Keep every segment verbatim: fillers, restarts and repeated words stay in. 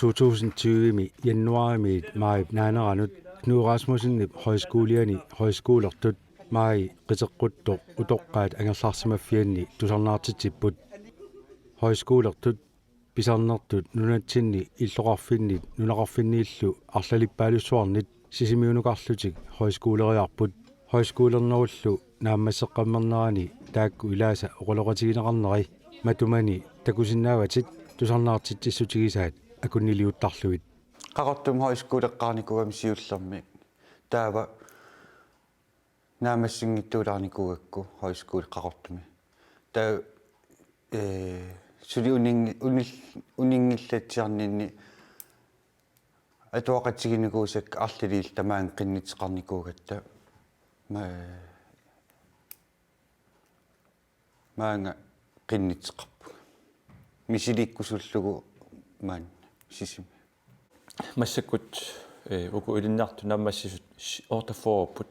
to tusind tyve-mi januaarimiit maajip naaneranut Knud Rasmussenip Højskoliani højskolertut maaji qiteqquttoq utoqqaat angerlarsimaffianni tusarnaartitsipput. Højskolertut pisarnertut nunatsinni illoqarfinnit nunaqarfinniillu arlalippaalussuarnit Sisimiunukarlutik højskoleriarput. Højskolernerullu naammasseqqammernerani taakku ilaasa oqaloqatigineqarneri matumani takusinnaavatit tusarnaartitsissutigisaat akunniliuttarlugit. Qaqortumi højskoleqqaarnikuugami siullermik. Taava naammassinngitsuulaarnikuugakku højskole Qaqortumi. Taava, eh, suli uningi-, unil-, uninngillatsiarninni atuaqatiginikuusakka arlaliillu tamaanga qinnuteqarnikuugatta. Ma-, maanga qinnuteqarpunga. Misilikkusullugu maani Sisimiuni. Massakkut, eh, uku ilinniartut naammassisut s-, otteogfyrre-upput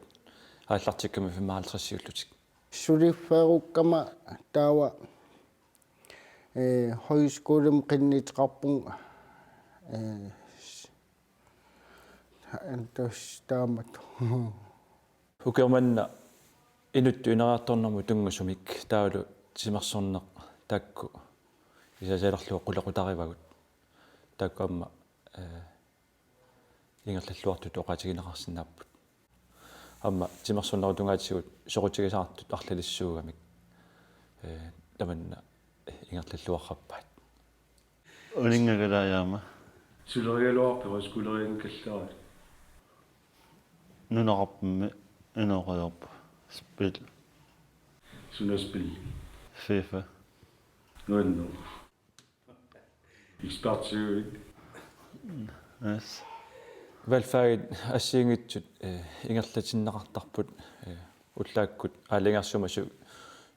aallartikkami femoghalvtreds-iullutik. Suliffeerukkama taava, eh, højskolemi qinnuteqarpunga, eh, s-, antas taamatut. Ukioq manna inuttut ineriartornermut tunngusumik taavalu timersorneq taakku isasalerlugu qulequtarivagut. Taakku aamma, eh, ingerlalluartutut oqaatigineqarsinnaapput. Aamma timersornerup tungaatigut soqutigisartut arlalissuugamik, eh, tamanna ingerlalluarrappaat. Uninngakalajaama. Sulerigaluarpit højskoleriinngikkallarami? Nunaqarfimmi inooriarpunga. Spil. Suna spil? FIFA. Nuanneq. Ekspertiuit. Yes. Valgfagit assigiinngitsut, eh, ingerlatinneqartarput, eh, ullaakkut aalajangersimasoq,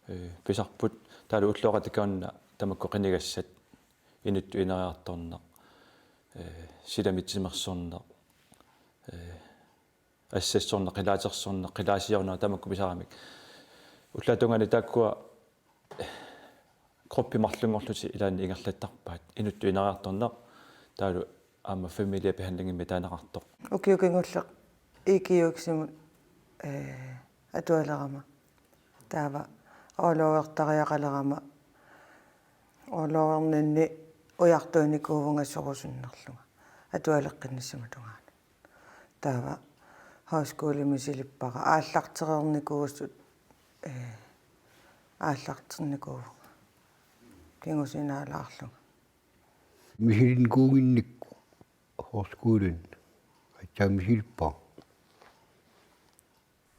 eh, pisarput, taavalu ulloqeqqata taakkunannga tamakku qinigassat, inuttut ineriartorneq, eh, silami timersorneq, eh, assassorneq, qilaatersorneq, qilaasiorneq tamakku pisaramik. Ullaap tungaani taakkua gruppi marlunngorlutik ilaanni ingerlattarpaat, inuttut ineriartorneq, taavalu aamma familiebehandlingimik taaneqartoq. Ukioq kingulleq I G X-imut, eh, atualerama. Taava orlovertariaqalerama, orloverninni ujartuinikuuvunga sorusunnerlunga atualeqqinnissamut tungaanut. Taava højskolemi misilippara aallartereernikuusut, eh, aallarternikuuvunga kingusinaalaarlunga. Misilinnikuunnginnikku højskolen aatsaat misilippara.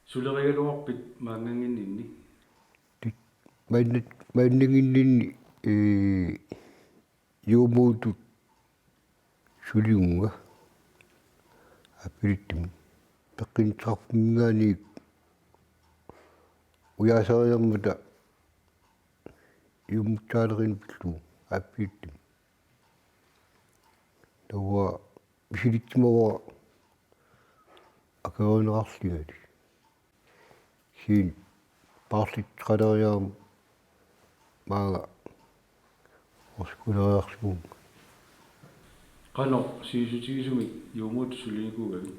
Sulerigaluarpit maannannginninni? Tit-, maanna-, maannannginninni, eh, juumuutut suliunga appilittimi. Peqqinnittarfimminngaanniit ujaaseriarmata juummutsaalerineq pillugu appilittimi. Taava misilitsimavara akuerineqarlungali. Kisianni paarlitseqaleriarama maanga højskoleriarlunga. Qanoq sivisutigisumik juumuutut sulinikuugavit?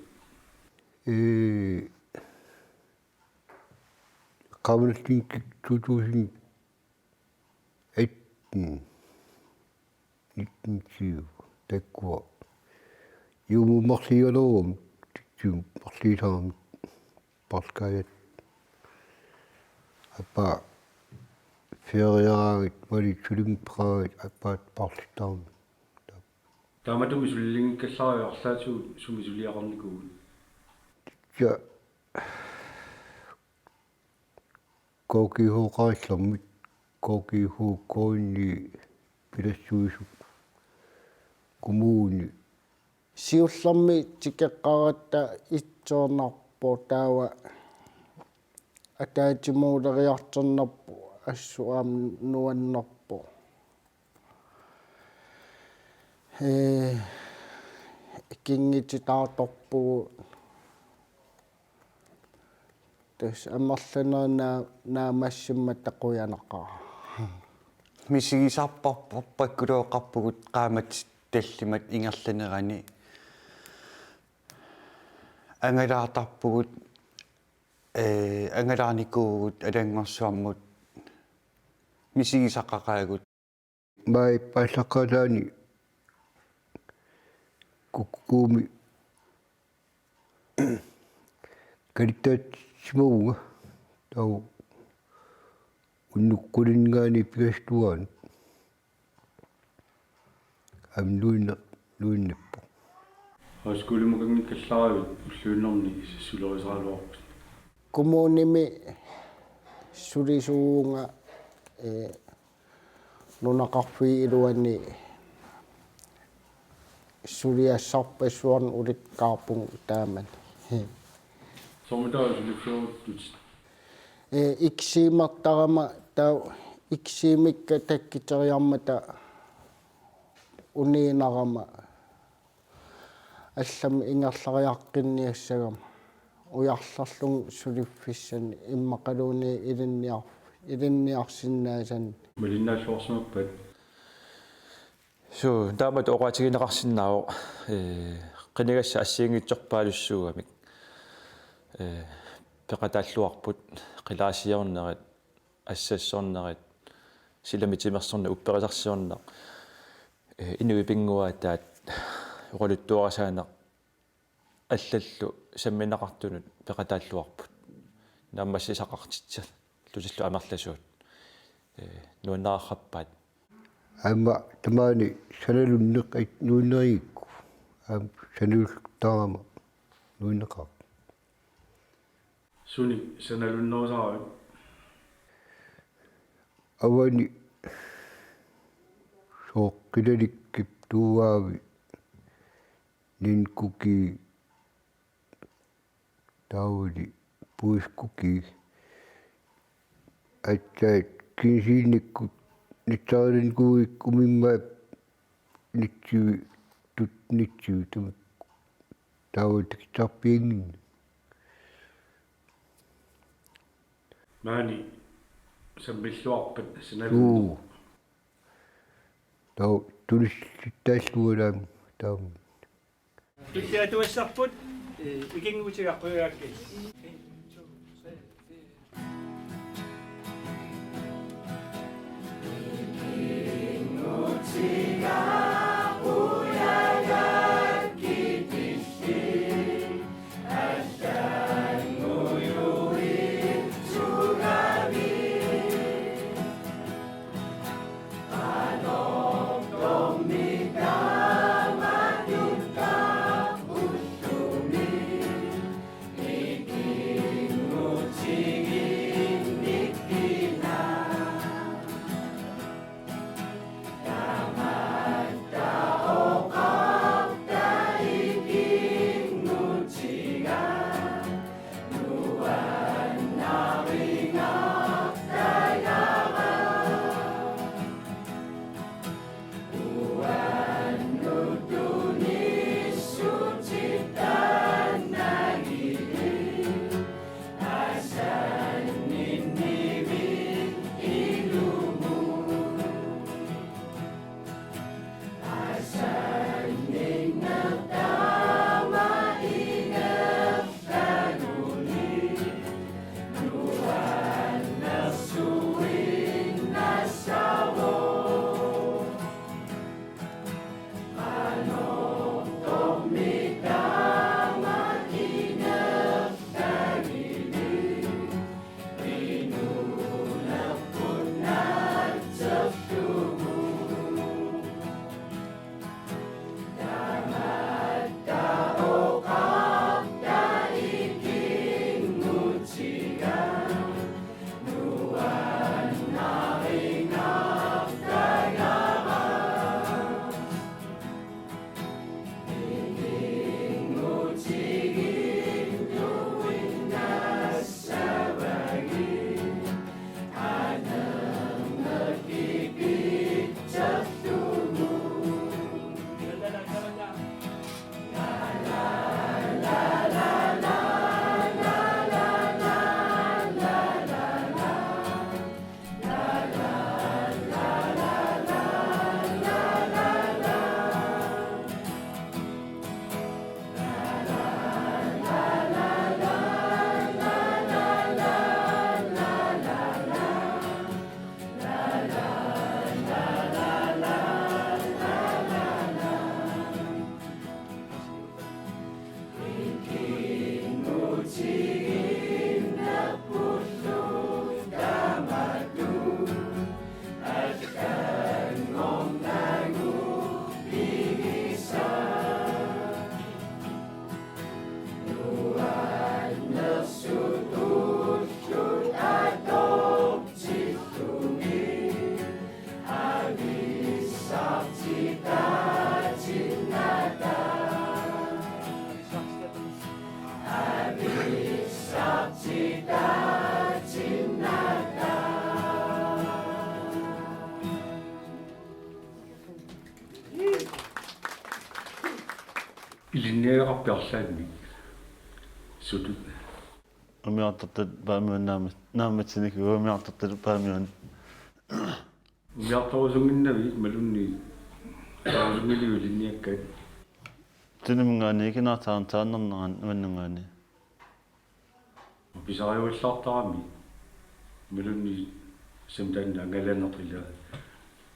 Ee, qaavanallinngikkukkit to tusind atten, nitten tyve, taakkua juumuut marluugaluarami, taakkua marluusarami, paarlakaajaat. Aappaa feriaraangat, maani sulinngipperaangat, aappaa paarlittarami. Taamatut sulilinngikkallaravit arlaatigut sumi suliaqarnikuuit? Ja, K G H-qarallarmik, K G H K-inni pilassuisup kommuni. Siullermik tikeqqaratta itsoornarpoq, taava ataatsimuuleriartornerpoq assut aamma nuannerpoq. Ee, kinngutitaartorpugut. Tassa amerlanerit naa-, naammassimmata qujanaqaaq. Misigisarparput, pakkuluoqarpugut qaammatit tallimat ingerlanerani angalaartarpugut, ee, angalaarnikuuvugut Alanngorsuarmut misigisaqaqaagut. Maani paallaqqaataani kukkukuumik kalittaatsimavunga, taava unnuk qulingaani pingasut uagut aamma nuinna-, nuinnarpoq. Højskolemukanngikkallaravit ulluinnarni sassulerisaraluarput. Kommunimi sulisuuvunga, ee, nunaqarfiit iluanni suliassarpassuarnik ulikkaarpunga taamani. Soormitaava suliffigerusutit? Ee, eksamertarama, taava eksamikka takkuteriarmata uniinnarama allamik ingerlariaqqinniassagama ujarlerlunga suliffissanni immaqaluunniit ilinniar-, ilinniarsinnaasanni. Malinnaalluarsimappat? Suu, taamatut oqaatigineqarsinnaavoq, ee, qinigassa assigiinngitsorpaalussuugamik, ee, peqataalluarput, qilaasiornerit, assassornerit, silami timersorneq, upperisarsiorneq, ee, inuit pinnguaataat oqaluttuarisaaneq allallu sammineqartunut peqataalluarput. Naammassisaqartitsillutillu amerlasuut, ee, nuannaarrappaat. Aamma tamaani sanalunneq, ai, nuinnarigukku. Aamma sanaluttarama nuinneqaaq. Sunik sanalunnerusaravit? Avani, sooq, Kilalikkip tuuaavi, Ninnikukkit, taavali Puiskukit, aatsaat kingusinnikkut nitsarinikuuit umimmaap nitsuvi, tut nitsuvi, tamakku taavali takussarpianngin. Maani sammilluarpat sanalunneq? Suu. Taava tunissitaalluaraanni taama. Tulliani atugassarput, ee, ikinngutigaqqujagaakki. Ilinniagaqarpit arlaannik? Sutut. Umiartortat Paamiunut naamma-, naammassinnikuuara umiartortat Paamiunut. Umiartorusunnginnavit imaluunniit atorusunngiliuk ilinniakkat? Tunumminngaanniit kinaataan taannarneran imanninngaanniit. Pisariuallaartarami imaluunniit samtaanna angalaneq ila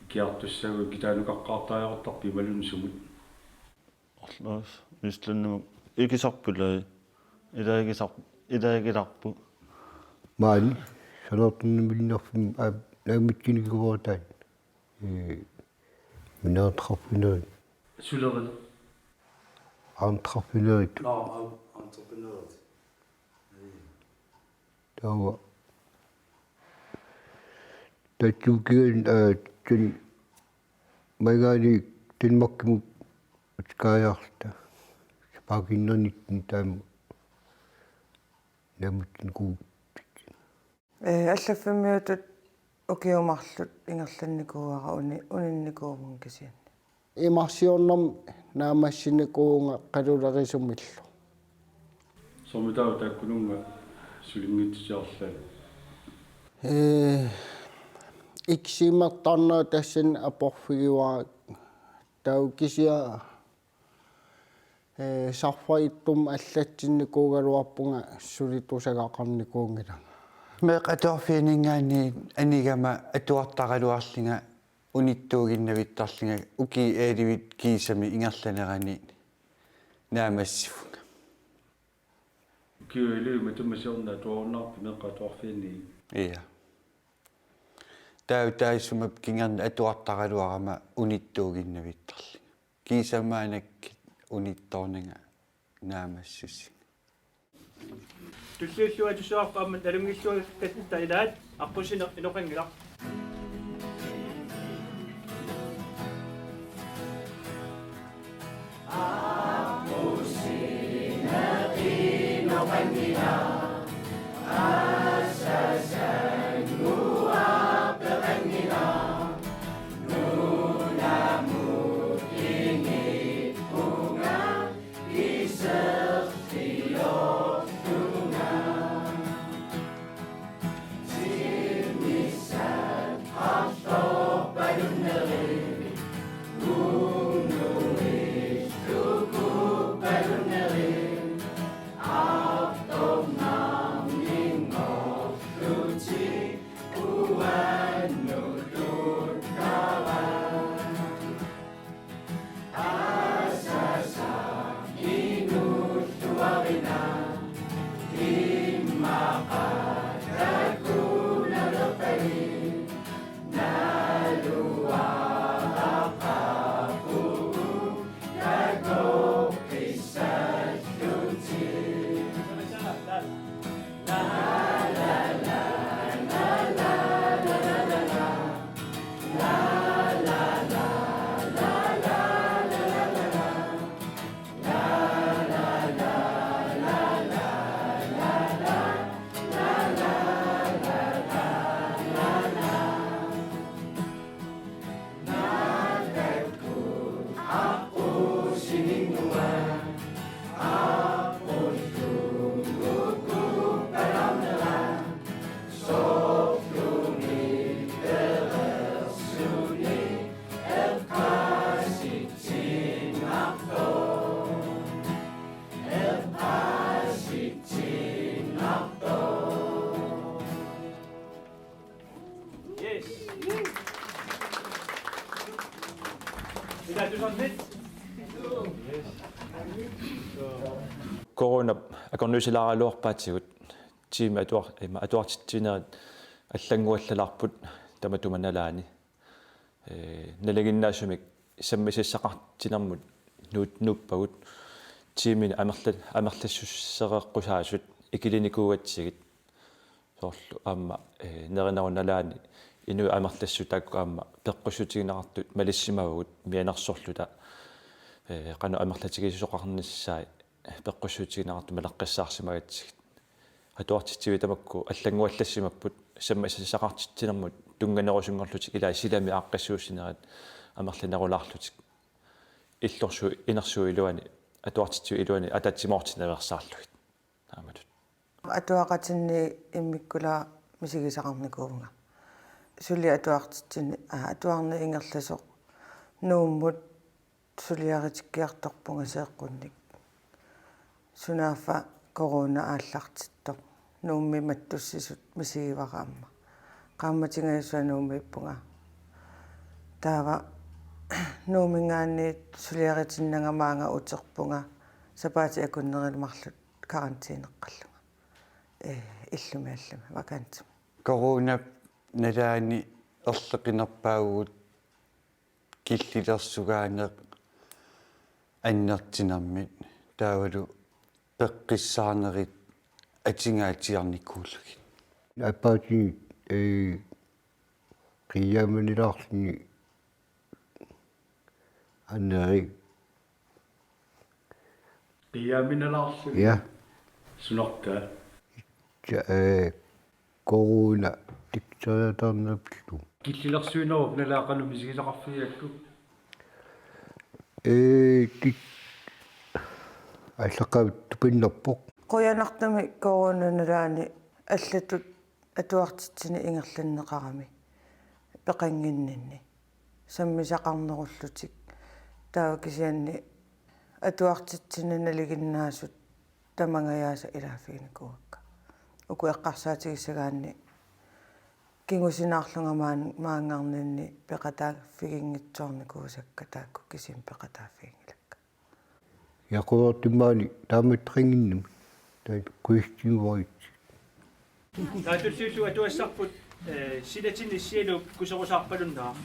kiartussaagut kitaanukaqqaartariaqartarpit imaluunniit sumut? Orlus, Islandimut ikisarput ilai. Ilai ikisar-, ilai ikilarput. Maani, Sanartornermiinnerfimmi, aa, naammatsinikuuara taanna. Ee, minnerunnerfinerit. Sulerineq. Entreprenørit. Nå, entreprenørit. Taava. Taassuma kigan, aa, tun maigaani Danmarkimut utikaajarta. Sapaaginnarnittut taama. Naammatsinikuuvugut. Ee, allaffimmiutut ukiut marluk ingerlannikuuara uni-, uninnikuuvunga kisianni. Imarsiornermi naammassinikuuvunga qalulerisumillu. Soormitaava taakkununnga sulinngitsutiarlaat? Ee, ikisiimertarnerit tassani aporfigivara taava kisianni Ee, sarfaq ittumik allatsinnikuugaluarpunga suli tusagaqarnikuunngilanga. Meeqqat atuarfianninngaanniit anigama atuartaraluarlunga unittuuginnavittarlunga ukiut ellevit kiisami ingerlanerani naammassivunga. Ukiut ellevit matuma siorna atuarunnaarpit meeqqat atuarfianniit? Ja. Taava taassuma kingorna atuartaraluarama unittuuginnavittarlunga. Kiisami maannakkut unittoornanga naammassissinga. Tulliullugu atussavara aamma nalunngilluakkatsinni ilaat aqqusineq inoqanngilaq. Yes. Ila tusarnit. Coronap akornusilaaraluarpaatigut tiimi atuar-, ima atuartitsinerit allannguallalaarput tamatuma nalaani. Ee, nalinginnaasumik sammisassaqartitsinermut nuut-, nuuppagut tiimini amerla-, amerlassusereqqusaasut ikilinikuugatsigit. Soorlu aamma, ee, nerinerup nalaani inuit amerlassut taakku aamma peqqussutigineqartut malissimavagut mianersorluta, ee, qanoq amerlatigisoqarnissaat peqqussutigineqartut maleqqissaarsimagatsigit. Atuartitsivit tamakku allannguallassimapput sammisassaqartitsinermut tunnganerusunngorlutik ilaat silami aaqqissuussinerit amerlanerulaarlutik. illorsuup inersuup iluani atuartitsiviup iluani ataatsimoortinnaveersaarlugit. Taamatut. Atuaqatinni immikkut ila misigisaqarnikuuvunga. Suli atuartitsinni, aa, atuarneq ingerlasoq Nuummut suliaritikkiartorpunga seeqqunnik. Sunaaffa corona aallartittoq Nuummi mattussisut misigivara aamma. Qaammatingajassua Nuummiippunga. Taava Nuumminngaanniit suliaritinnanga maanga uterpunga sapaatip akunneri marluk karantæneqqallunga. Ee, illumi allami vakantimut. Coronap nalaani erliqinerpaavugut killilersugaaneq annertunermik taavalu peqqissaanerit atugaatsiarnikuullugit. Aappaatigut, ee, qiiaaminilaarluni aneri. Qiiaaminilaarluni? Ja. Sunaaffa? Ja, ee, corona tiksariataarnerpillu. Killilersuinerup nalaa qanoq misigisaqarfigigakku? Ee, kik-, allaqqavittupinnarpoq. Qujanartumik coronap nalaani allatut atuartitsineq ingerlanneqarami peqannginninni. Sammisaqarnerullutik. Taava kisianni atuartitsineq nalinginnaasut tamangajaasa ilaaffiginikuuakka. Uku eqqarsaatigissagaanni kingusinaarlunga maan-, maanngarninni peqataaffiginngitsoornikuusakka taakku kisimi peqataaffiginngilakka. Jaquartimmaani taamaattoqannginnami. Taakku kuistiuarit. Taatulliullu atuassarput, eh, silatinni sialuup kuserusaarpalunneq.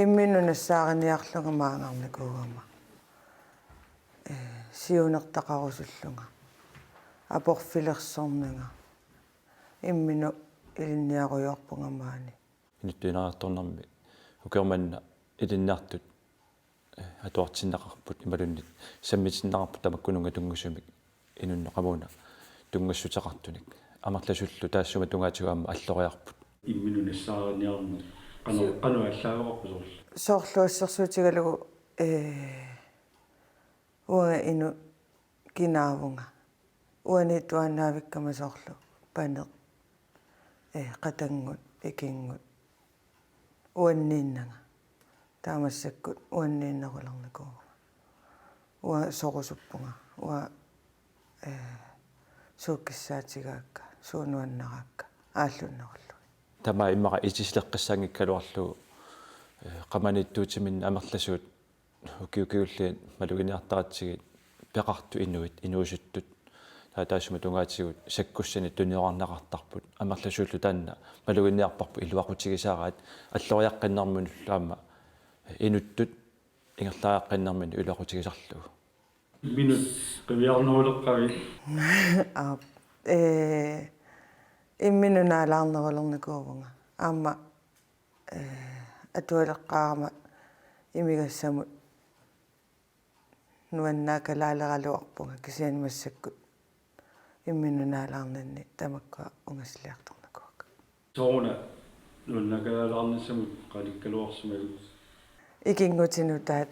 Imminut nassaariniarlunga maanngarnikuugama. Ee, siunertaqarusullunga. Aporfilersornanga. Imminut ilinniarujoorpunga maani. Inuttut inaartornermi ukioq manna ilinniartut, eh, atuartinneqarput imaluunniit sammitinneqarput tamakkununnga tunngasumik inunnut qamuuna tunngassuteqartunik. Amerlasullu taassuma tungaatigut aamma alloriarput. Imminut nassaariniarneq qanoq, Su- qanoq allaaveqarpa soorlu? Soorlu assersuutigalugu, eh, Uanga inuk kinaavunga. Uani tuaannaavikkama soorlu paneq, eh, qatanngut, ikinngut. Uanniinnanga. Taava massakkut uanniinnerulernikuuvunga. Uanga sorusuppunga. Uanga, eh, suut kissaatigaakka, suut nuannaraakka, aallunnerullugit. Tamaat immaqa itisileqqissaanngikkaluarlugu, eh, qamaniittuutiminni amerlasuut ukiukiulliit maluginiartaratsigit peqartut inuit, inuusuttut. Taava taassuma tungaatigut sakkussanik tuniorarneqartarput. Amerlasuullu taanna maluginiarparput iluaqutigisaraat, alloriaqqinnerminullu aamma inuttut ingerlariaqqinnerminni iluaqutigisarlugu. Imminut qiviarneruleqqavit? Aap. Ee, imminut naalaarnerulernikuuvunga. Aamma, ee, atualeqqaarama imigassamut nuannaakkalaaleraluarpunga, kisianni massakkut imminut naalaarninni tamakkua ungasiliartornikuuakka. Sooruna nuannaakkalaalernissamut qalikkaluarsimagut? Ikinngutinik nutaat,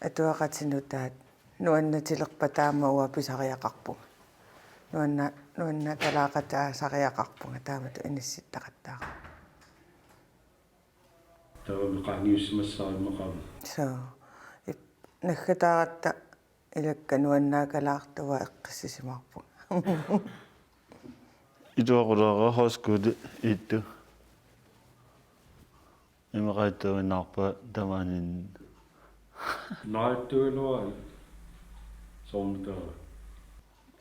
atuaqatinik nutaat, nuannatilerpata aamma uanga pisariaqarpunga. Nuanna-, nuannaakkalaaqqatasariaqarpunga taamatut inissittaqattaarama. Taavami qaangiussimassaaq immaqa aamma. Soo, ip-, naggataaratta ilakka nuannaakkalaaqqataa eqqissisimaarpunga. Ituaqulaaraq højskole ittut. Imaqaittuinnaarpa tamaaninnga? Naittuiluai. Soormitaava?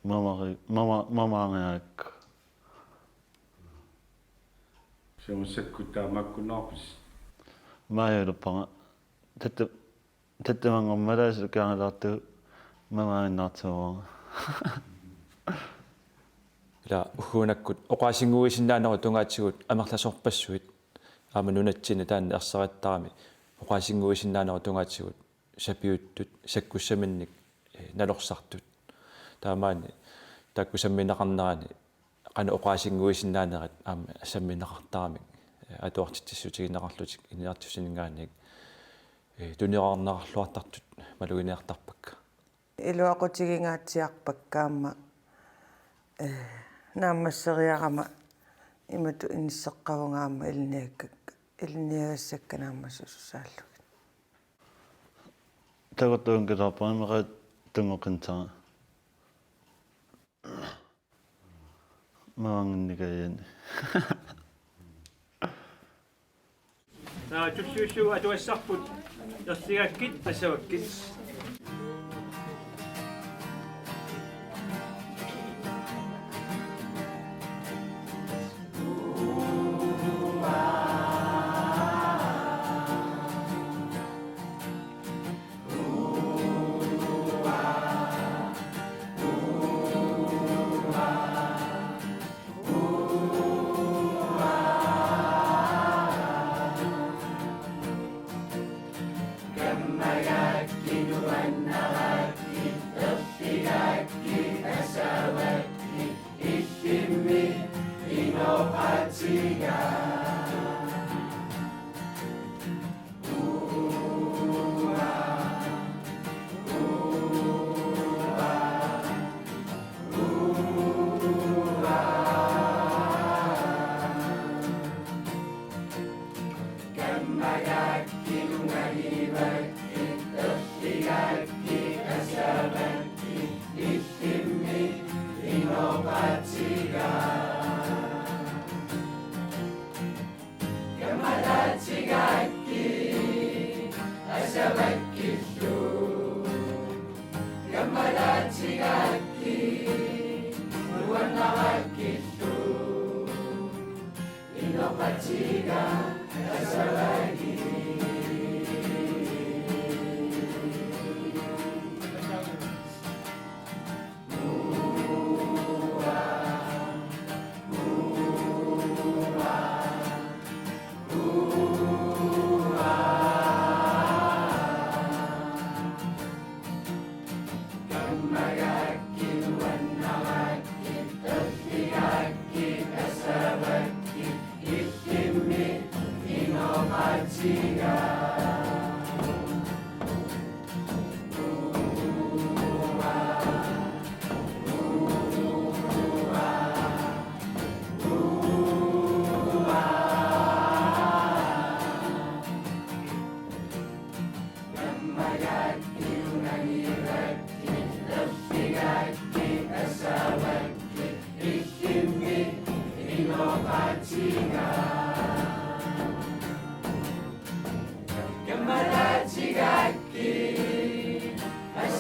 Mamari-, mama-, mamaangaak. Siumussakku taamaakkunnaarpisi? Maajulerpara. Tatta-, tattamanngormat taasikiangalaartu mamaaginnartuuara. Ila ugguunakkut oqaasinnguisinnaanerup tungaatigut amerlasoorpassuit aamma nunatsinni taanna ersarittarami oqaasinnguisinnaanerup tungaatigut sapiuttut sakkussaminnik, eh, nalorsartut. Taamaani taakku sammineqarnerani qanoq oqaasinnguisinnaanerat aamma sammineqartaramik, eh, atuartitsissutigineqarlutik inuiartitsinerminngaanniit, eh, tuniorarneqarluartartut maluginiartarpakka. Iluaqutigingaatsiarpakka aamma, eh, naammasseriarama imatut inisseqqavunga aamma ilinniakkak-, ilinniagassakka naammassisussaallutik. Takortuunngikkaluarpara immaqa tunngoqqinnissara. Mamaannginnikajaani. Taava tulliullugit atugassarput ersigaakkit assavakkit.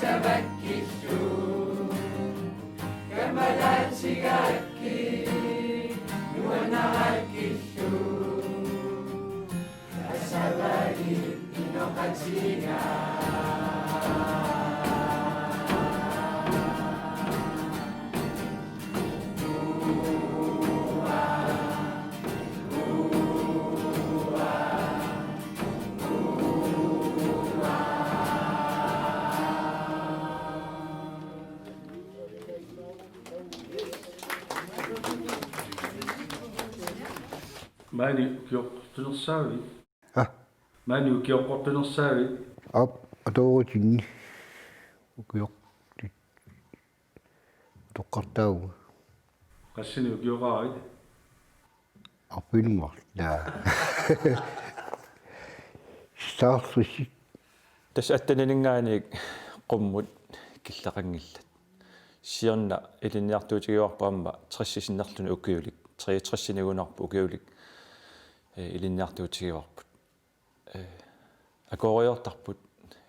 Savakkillu, kammalaatigaakkit, nuannarakkillu, asavagi inoqatiga. Maani ukioqqortunersaavit? Ha? Maani ukioqqortunersaavit? Aap, atoorutsinni. Ukioq-, toqqartaavunga. Qassinik ukioqaravit? Arfininngorta. Sisaarlusi. Tassa attenininngaanniit qummut killeqanngillat. Siorna ilinniartuutigivarput aamma tressip sinnerluni ukiulik, treogtressinikuunnarpoq ukiulik, eh, ilinniartuutigivarput. Eh, akueriartortarput,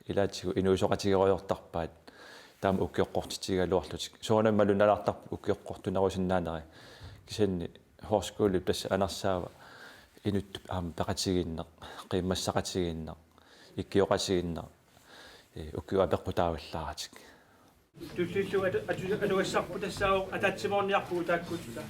ilaatigut inuusoqatigeeriartortarpaat, taama ukioqqortitsigigaluarlutik. Soorunami malunnalaartarput ukioqqortunerusinnaaneri. Kisianni højskolep tassa anersaava inuttut aamma peqatigiinneq, qiimmassaqatigiinneq, ikioqatigiinneq, eh, ukiut apeqqutaavallaaratik. Tullillu atu-, atu-, atugassarput tassaavoq ataatsimoorniarpugut taakkuuppata.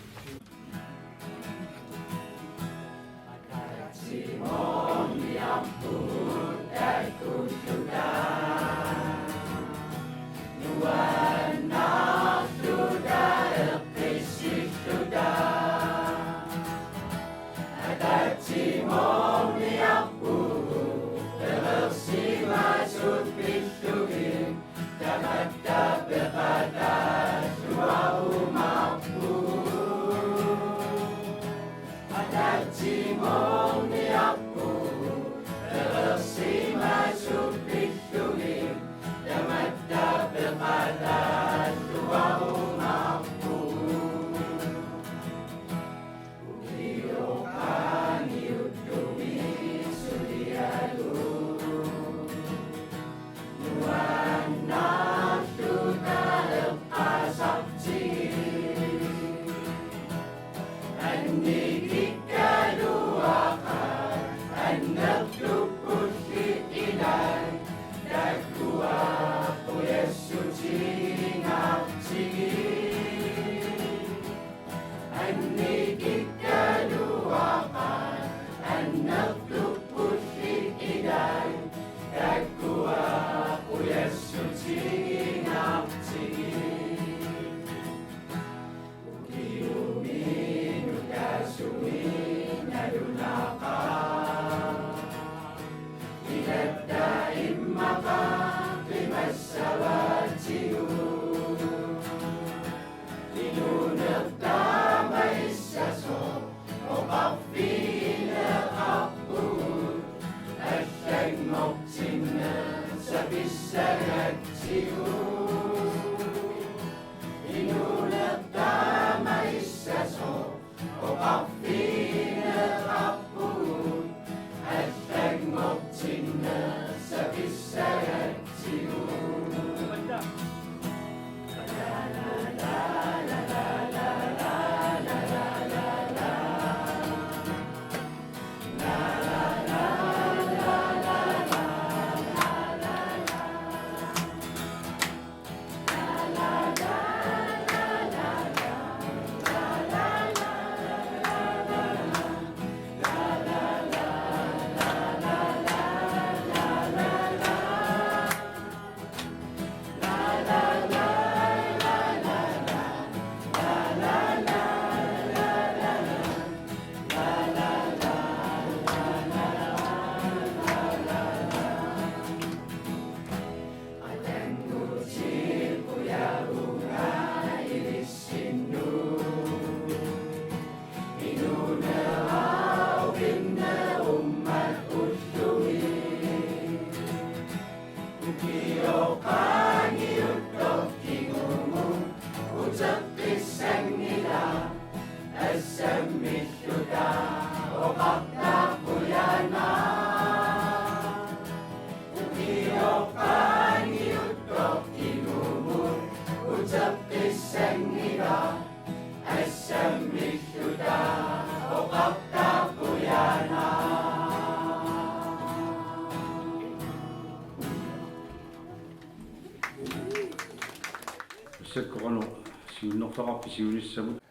Sakkorano siunnerfeqarpi siunissamut?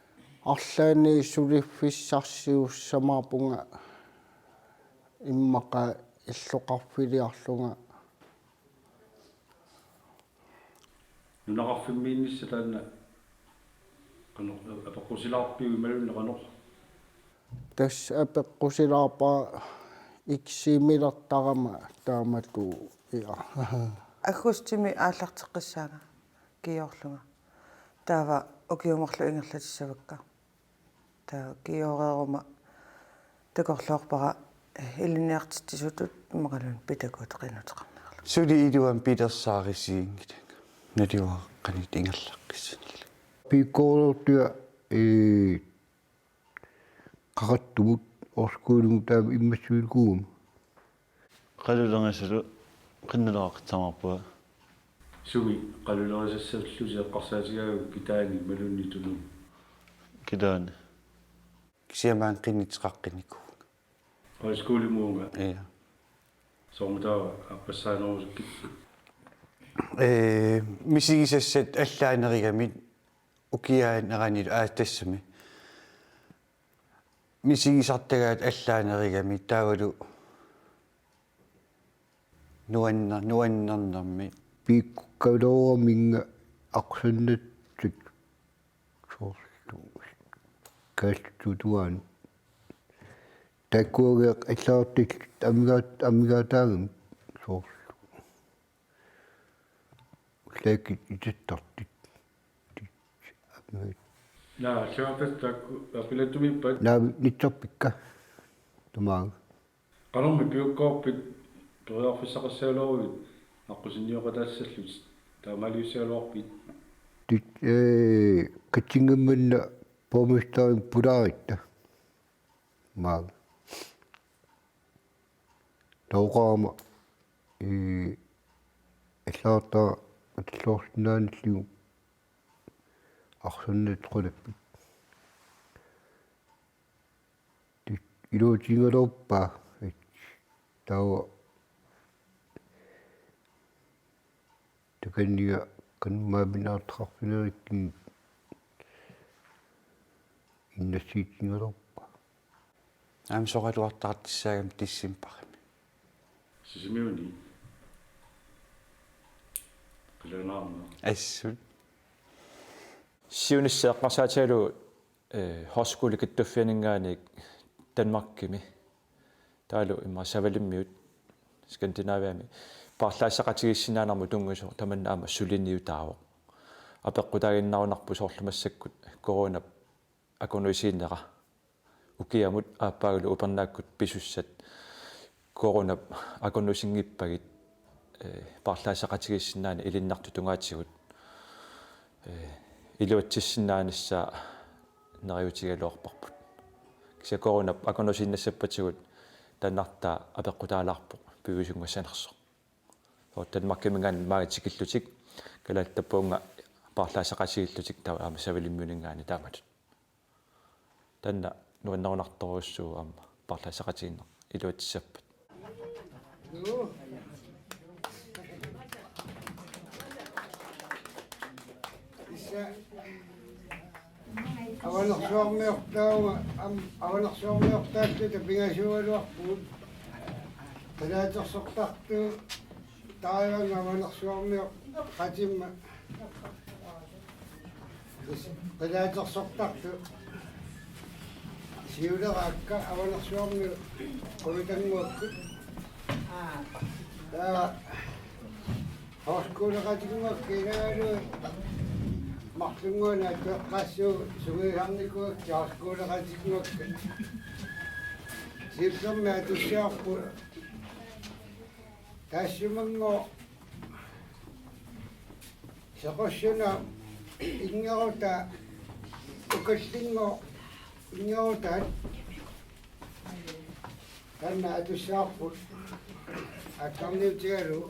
Arlaanni suliffissarsiussamaapunga immaqa illoqarfiliarlunga. Nunaqarfimmiinnissaq taanna qanoq apeqqusilaarpiuk imaluunniit qanoq? Tassa apeqqusilaarpara eksaminilertarama taamatut, ia. Aggustimi aallarteqqissaanga kingorlunga. Taava ukiut marluk ingerlatissavakka. Taava kingoreruma takorloorpara ilinniartitsisutut imaluunniit pitakuut qinnuteqarniarlugit. Suli iluamik pilersaarisiginngilanga. Naluara qanoq ingerlaqqissanillu. Pikkoriortua, ee, Qaqattumut, Horskolimut taama immassivikuugama. Qalulerisalu qinnuteqartitamaarpunga. Sumi qalulerisassarlusi eqqarsaatigaajuk, Kitaani imaluunniit Tunumi? Kitaani. Kisianni maani qinnuteqaqqinnikuuvunga. Horskolimuuvunga? Ia. Soormitaava aappassaanerusukkit? Ee, misigisassat allaanerugami ukiaaneranilu, aa, tassami. Misigisartagaat allaanerugami taavalu nuanner-, nuannernermi. Piikkukkaloraminnga arsarnatik soorlu kaallutuaannut. Taakkuagiaq allagartallit amigaat-, amigaataagami soorlu. Ullaakkut itattartut. Amigaat. Naa, allagartallit taakku apilattumiippat? Naa, nittarpikka. Tamaanga. Qanormi piukkoorpit, periarfissaqassagaluaruit aqqusinnioqataassallutit, taamaaliussagaluarpit? Tit, ee, Katsinngimmanna borgmesterimik pulaaritta. Maanga. Tauqaama, ee, allagartaq atorluarsinnaanillugu arsarnatik qulapput. Tit iluatigigaluarpaa, ee, taava takanniga kanmaaminaartaqarfilereerikkunik innassiitigigaluarpaa. Aamma soraluartaartussaagami decembarimi. Sisimiuni. Qilanaarneq. Assut. Siunissaq eqqarsaatigalugu, eh, Horskole Kattuffianinngaanniit Danmarkimi. Taavalu immaqa Savalimmiut Skandinaviami paarlaassaqatigiissinnaanermut tunngasoq tamanna aamma suliniutaavoq. Apeqqutaaginnarunarpoq soorlu massakkut coronap akunuusiinera. Ukiamut aappaagulu upernaakkut pisussat coronap akunuusinngippagu, eh, paarlaassaqatigiissinnaaneq ilinnartut tungaatigut, eh, iluatsissinnaanissaa neriuutigigaluarparput. Kisianni coronap akunuusiinnassappatigut taannartaa apeqqutaalaarpoq piviusunngassanersoq. Soorlu Danmarkiminngaanniit maanga tikillutik, kalaallit tappavunga paarlaassaqatigiillutik taava aamma Savalimmiuninngaanniit taamatut. Taanna nuannerunartorujussuuvoq aamma paarlaassaqatigiinneq iluatsissappat. Issa Avanersuarmiortaava, am, Avanersuarmiortaalluta pingasuugaluarpugut. Qilaatersortartut taava Avanersuarmioqatimma. Qilaatersortartut siuleraakka Avanersuarmiut qujutannguakkut. Taava Horskoleqatinnguakka ilagaluit marlunnguanut eqqaassuugut sungiusarnikuuakka Horskoleqatinnguakka. Siullermik atussiarput taassumanngooq Sequssunut inngerutaa ukallinngooq inngerutaat taanna atussiarput akkarniutigalugu.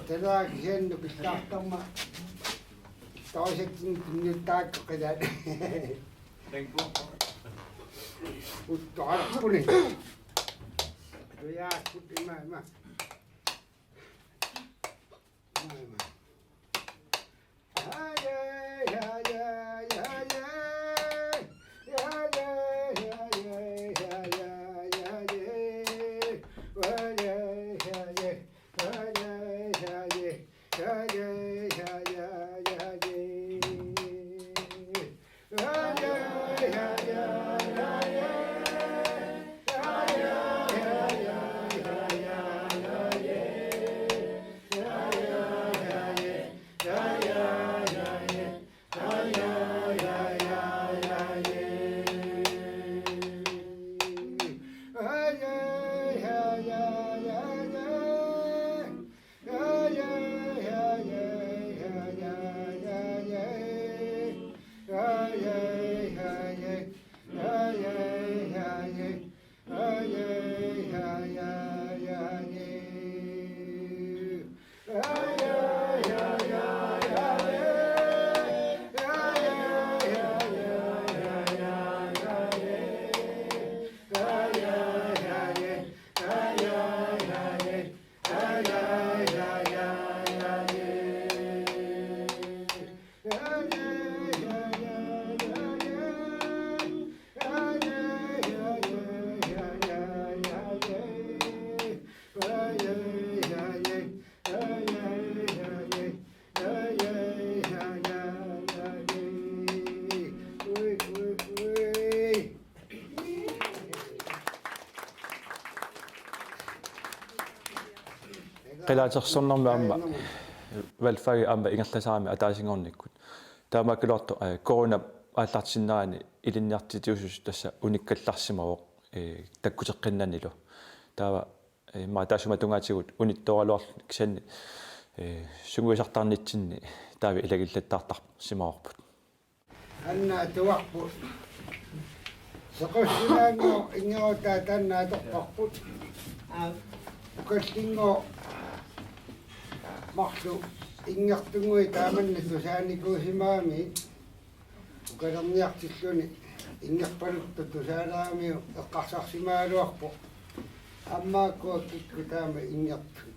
Talera kisianni nukillaartarmat torisatsinnik tunniuttarakku qilaat. Uttoqarpuni. Tujaakkut ima ima. Ima ima. Qilaatersornermi aamma valgfagi aamma ingerlasarami ataasinngornikkut. Taamaakkaluartoq, eh, corona aallartinnerani ilinniartitsisussaq tassa unikkallarsimavoq, eh, takkuteqqinnanilu. Taava, eh, immaqa taassuma tungaatigut unittooraluarluni kisianni, eh, sungiusartarnitsinni taava ilagillattaartarsimavarput. Anna atuarput. Sequssinaanngooq inngerutaa taanna atorparput. Ukallinngooq marluk inngertunnguit taamanna tusaanikuusimagamiuk. Ukalerniartilluni inngerpaluttut tusaalaaramiuk eqqarsarsimagaluarpoq. Aamma ukua kikkut taama inngertut.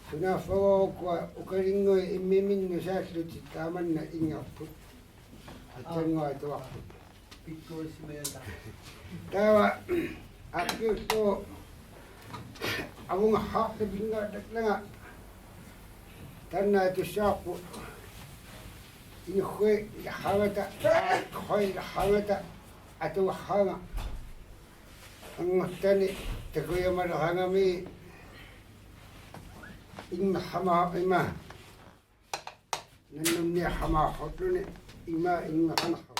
Sunaaffa ukua ukalinnguit immiminnut saallutik taamanna inngerput. Atsannguaq atuarput. Pikkurissimajata. Taava aappiullugu avungarhaartut pingaartallanga taanna atussavarput. Inukkui ilaarmata, aakkui ilaarmata atuarhaanga. Anngortani takujamaleraangami immerhama ima. Nannunniarhamaarhutluni ima immerhanerhaq.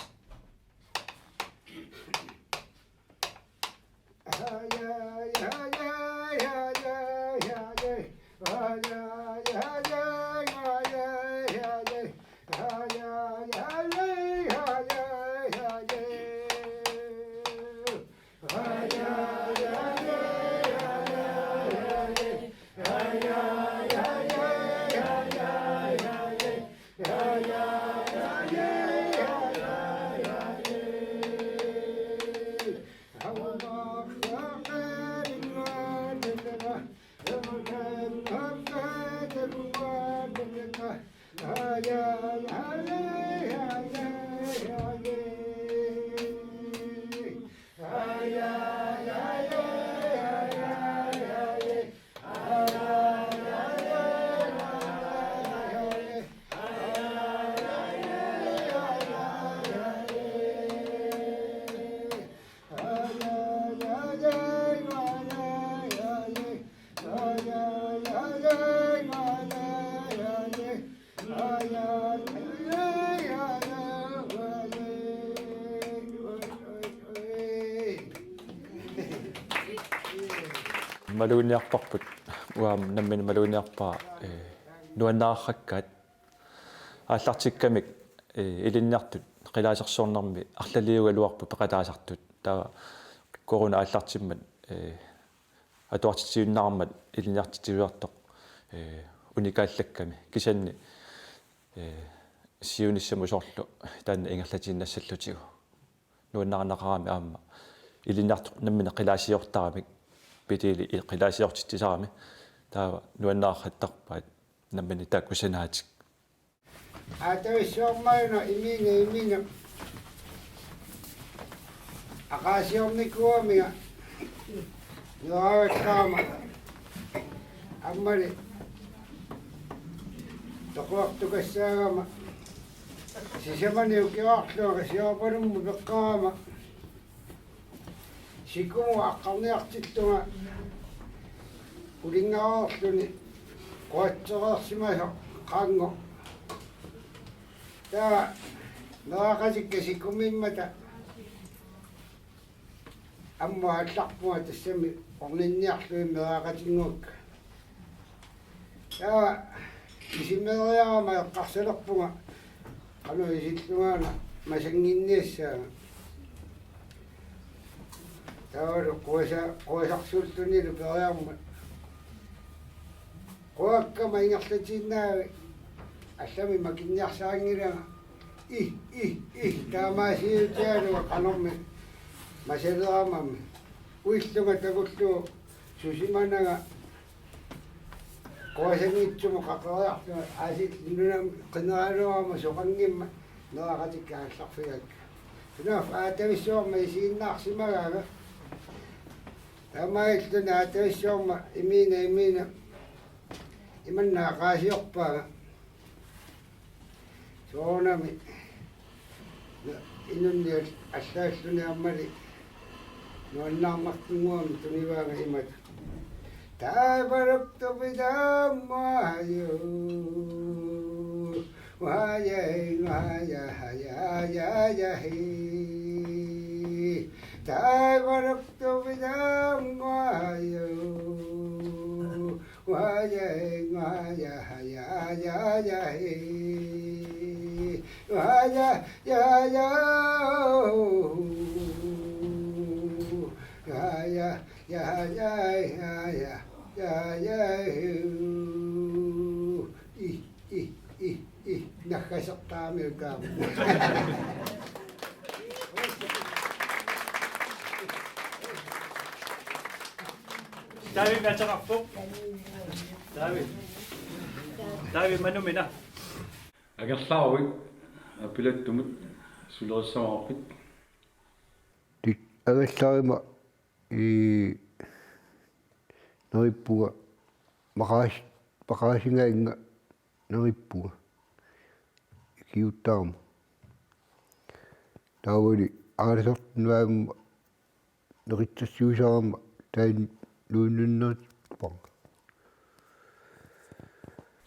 Maluginiarparput, uanga nammineq maluginiarpara, eh, nuannaarrakkaat. Aallartikkamik, eh, ilinniartut qilaatersornermi arlaliugaluarput peqataasartut. Taava corona aallartimmat, eh, atuartitsiinnarmat ilinniartitsiuartoq, eh, unikaallakkami. Kisianni, eh, siunissamut soorlu taanna ingerlatiinnassallutigu. Nuannaarnaqaarami aamma ilinniartoq nammineq qilaasiortaramik, Peteli i-, qilaasiortitsisarami. Taava nuannaarrattarpaat nammineq taakkusanaatik. Aatavissuarmaajunnga imiinnaq imiinnaq aqaasiornikuugaminga nuaraakkaama ammali toquartukassaagama sisamani ukiorarlunga Kasiorapalummu peqqaarama sikumut aqqarniartillunga ulinngaarluni quatsereersimasoq qaanngoq. Taava meeraqatikka sikumimmata ammut aallarpunga tassami orninniarlugit meeraqatinnguakka. Taava isimeeriarama eqqarsalerpunga qanoq isillungaana masannginniassaanga. Taavalu quasa-, quasarsuullunilu peeriarmat. Quakkama ingerlatiinnaavik allamik makinniarsaanngilanga. Ih, ih, ih, taamaasiutigalugu qanormi masaleramami. Uillunga takullugu susimananga quasanngitsumut qaqeriarlunga aasiit nunamut qineraluarama soqanngimmat meeraqatikka aallarfigakka. Sunaaffa aatavissuarmik isiginnaarsimagaanga. Taamaalilluni aatavissuarmut imiinnaq imiinnaq imanna aqaasiorpaanga. Soorunami inunnik allaalluni aammali nuannaarnartunnguamik tunivaanga imatut. Tabaruktu pidammayu. Waya, waya, ya, ya, ya, he. Tabaruktu pidammayu. Waya, waya, ya, ya, ya, he. Waya, ya, ya, oh. Ya, ya, ya, ya, ya, ya, ya, ya, oh. Ih, ih, ih, ih. Naggasertaamiukkaama. David ateqarpoq. David. David Manumina. Angerlaruit apilattumut sulerissamaarpit? Tit angerlarima i neriuppunga maqaas-, maqaasingaannga neriuppunga ikiuuttarama. Taavali aalisartunaamma neqittassuusarama taanna nuinnannerippunga.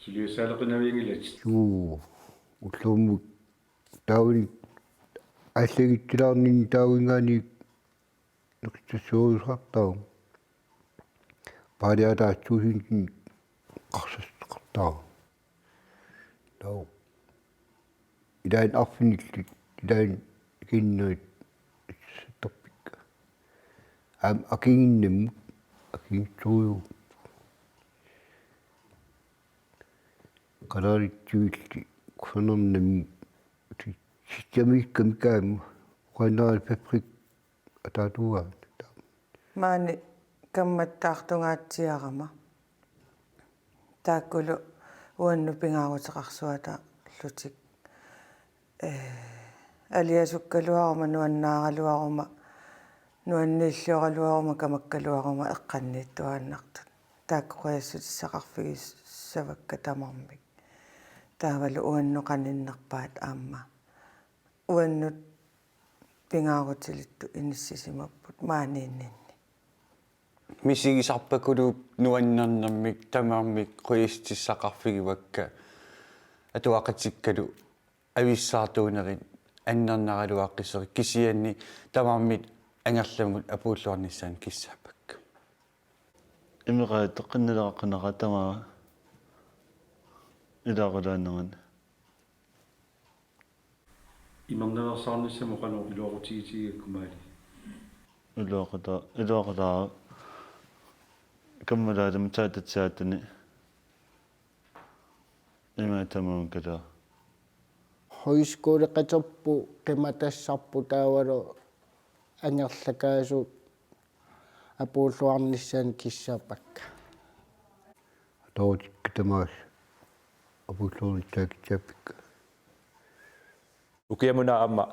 Suliassaaleqinavianngilatit? Juu, ullormut taavani aallagittilaarninni taavinngaanniit neqittassuusartarama. Paariaataatsuusinni qarsassuteqartarama. Taava ilaanni arfinillit, ilaanni ikinnerit issattarpikka. Aamma akiginnginnamut, akiginnittorujuuvoq. Qalaritsuilli kusanarnermut ti-, sissamiikkamik aamma, uqaannarali fabrik ataatuaat. Maani kammattaartungaatsiarama. Taakkulu uannut pingaaruteqarsuataarlutik. Ee, aliasukkaluaruma, nuannaaraluaruma, nuanniillioraluaruma, kamakkaluaruma eqqanniittuaannartut. Taakku quiassutissaqarfigissavakka tamarmik. Taavalu uannut qaninnerpaat aamma. Uannut pingaarutilittut inissisimapput maaniinninni. Misigisarpakuluup nuannernermik tamarmik quiassutissaqarfigivakka, atuaqatikkalu avissaartuunerit annernaraluaqqiserit, kisianni tamarmik angerlamut apuulluarnissaannut kissaappakka. Imeqaat toqqinnileqaqqinaqaat tamaat ilaqulaannerani. Imernaveersaarnissamut qanoq iluaqutigitigigakku maani? Iluaquta-, iluaqutaavoq. Kammalaatama taatatsiaatani. Ima tamaunkataa. Højskoleqaterput qimatassarput taavalu angerlakaasut apuulluarnissaannut kissaappakka. Atootikka tamaasa apuulluarnissaat kissaappakka. Ukiamuna aamma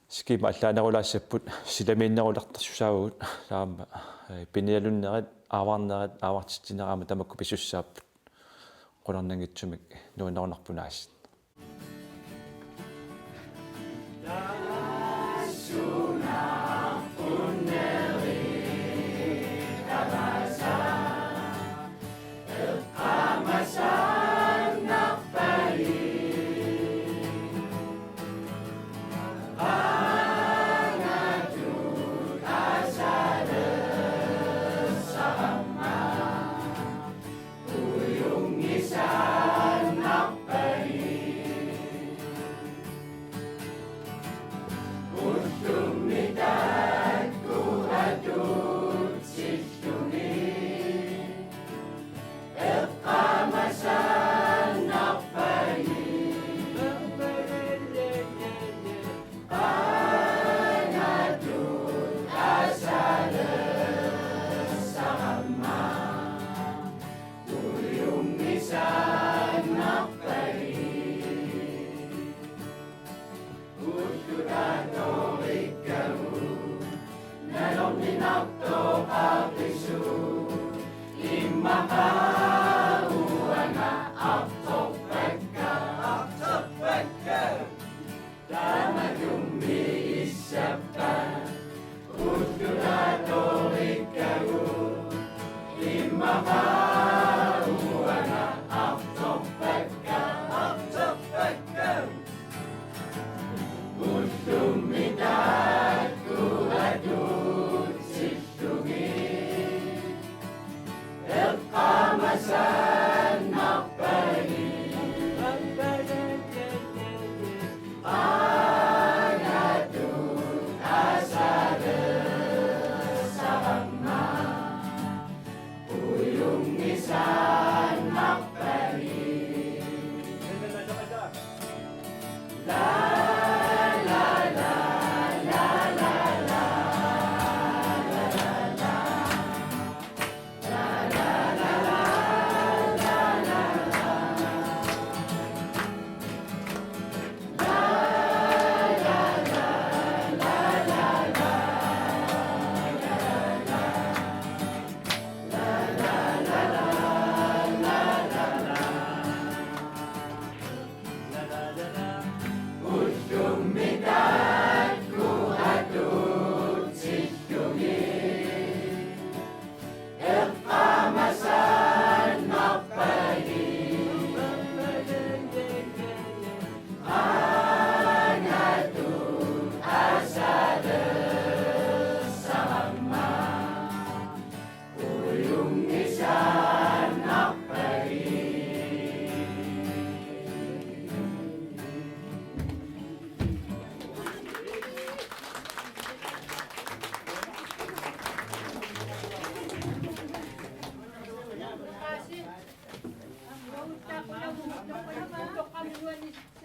skema allaanerulaassapput, silamiinnerulertarsussaavugut aamma, eh, pinialunnerit, aavarnerit, aavartitsinerit aamma tamakku pisussaapput. Qularnanngitsumik nuannerunarpoq aasiit.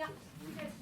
Yes,